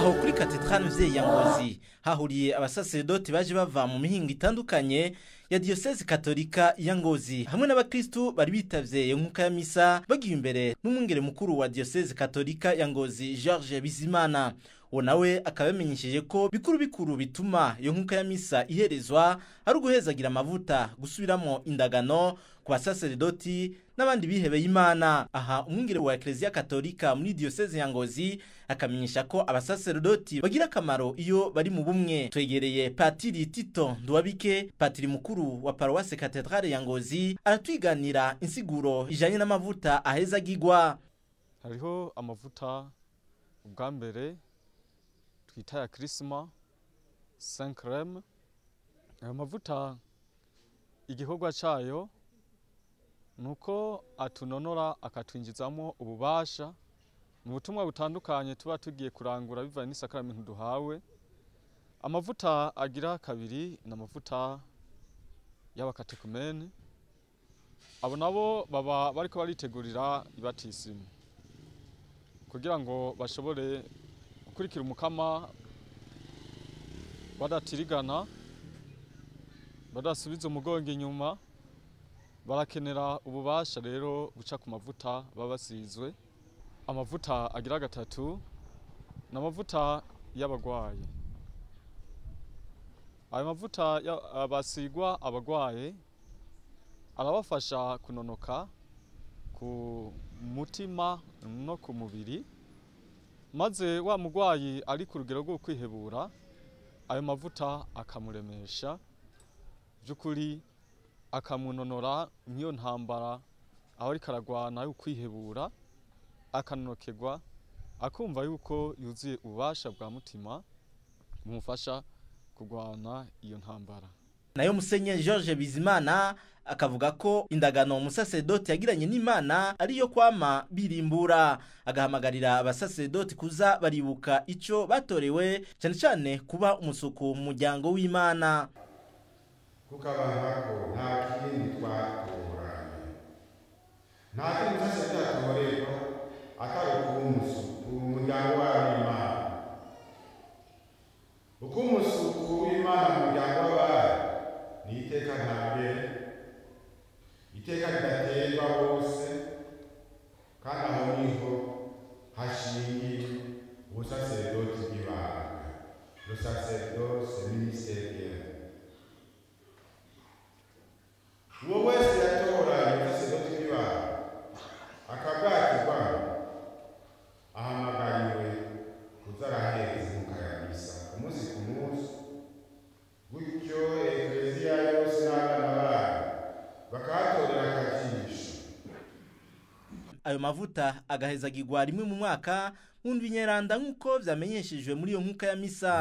Aho kuri Katedrale Mvyeyi ya Ngozi hahuriye abasaserdoti baje bava mu mihingo itandukanye ya Diocese Katolika ya Ngozi hamwe n'abakristu bari bitavye iyo nkuka ya misa, bagiye imbere n'umwungere mukuru wa Diocese Katolika ya Ngozi, Georges Bizimana. Uwo nawe akaba yamenyesheje ko bikuru bikuru bituma iyo nkuka ya misa iherezwa ari uguhezagira amavuta, gusubiramo indagano ku basaserdoti n'abandi bihebeye Imana. Aha umwungere wa Ecclesia Katolika muri Diocese ya Ngozi akamenyesha ko abasaserdoti bagira akamaro iyo bari mu bumwe. Twegereye Patiri Tito Nduwabike, patiri mukuru wa Paroisse Cathedrale ya Ngozi, aratwiganira insiguro ijanye n'amavuta ahezagirwa. Hariho amavuta ubwa mbere twita ya Chrisma Saint Crème. Ayo mavuta igikorwa cayo nuko atunonora, akatwinjizamo ububasha mu butumwa butandukanye tuba tugiye kurangura bivanye n'isakaramentu duhawe. Amavuta agira kabiri ni amavuta y'abakatekumeni. Abo nabo baba bariko baritegurira ibatisimu kugira ngo bashobore gukurikira umukama badatirigana, badasubiza umugongo inyuma. Barakenera ububasha rero buca ku mavuta baba basizwe. Amavuta agira gatatu ni amavuta y'abagwayi. Ayo mavuta basigwa abagwaye arabafasha kunonoka ku mutima no ku mubiri, maze wa mugwayi ari ku rugero rwo kwihebura, ayo mavuta akamuremesha by'ukuri, akamunonora nk'iyo ntambara aho ariko aragwana yo kwihebura, akanonokerwa, akumva yuko yuzuye ububasha bwa mutima bumufasha kurwana iyo ntambara. Nayo Musenyeri Georges Bizimana akavuga ko indagano umusasedoti yagiranye n'Imana ariyo kwama birimbura, agahamagarira abasasedoti kuza baribuka ico batorewe, cyane cyane kuba umusuku mu muryango w'Imana. Kuko abantu ko nta kindi twatoranye, nta kindi musasedoti atorerwa atari ukuba umusuku mu muryango w'Imana. Uko umusuku w'Imana mu muryango w'abantu ni iteka ntambere, iteka ridaterwa bose, kandi aho niho hashingiye ubusaserdoti bw'ibanga, le sacerdoce ministériel. Uwo wese yatoranye ubusaserdoti bw'ibanga akabwatirwa, ahamagariwe kuza arahereza inkuka ya misa umunsi ku munsi, gutyo Ekleziya yose n'abana bayo bakahatorera akajisho. Ayo mavuta agahezagirwa rimwe mu mwaka mu ndwi nyeranda nk'uko vyamenyeshejwe muri iyo nkuka ya misa.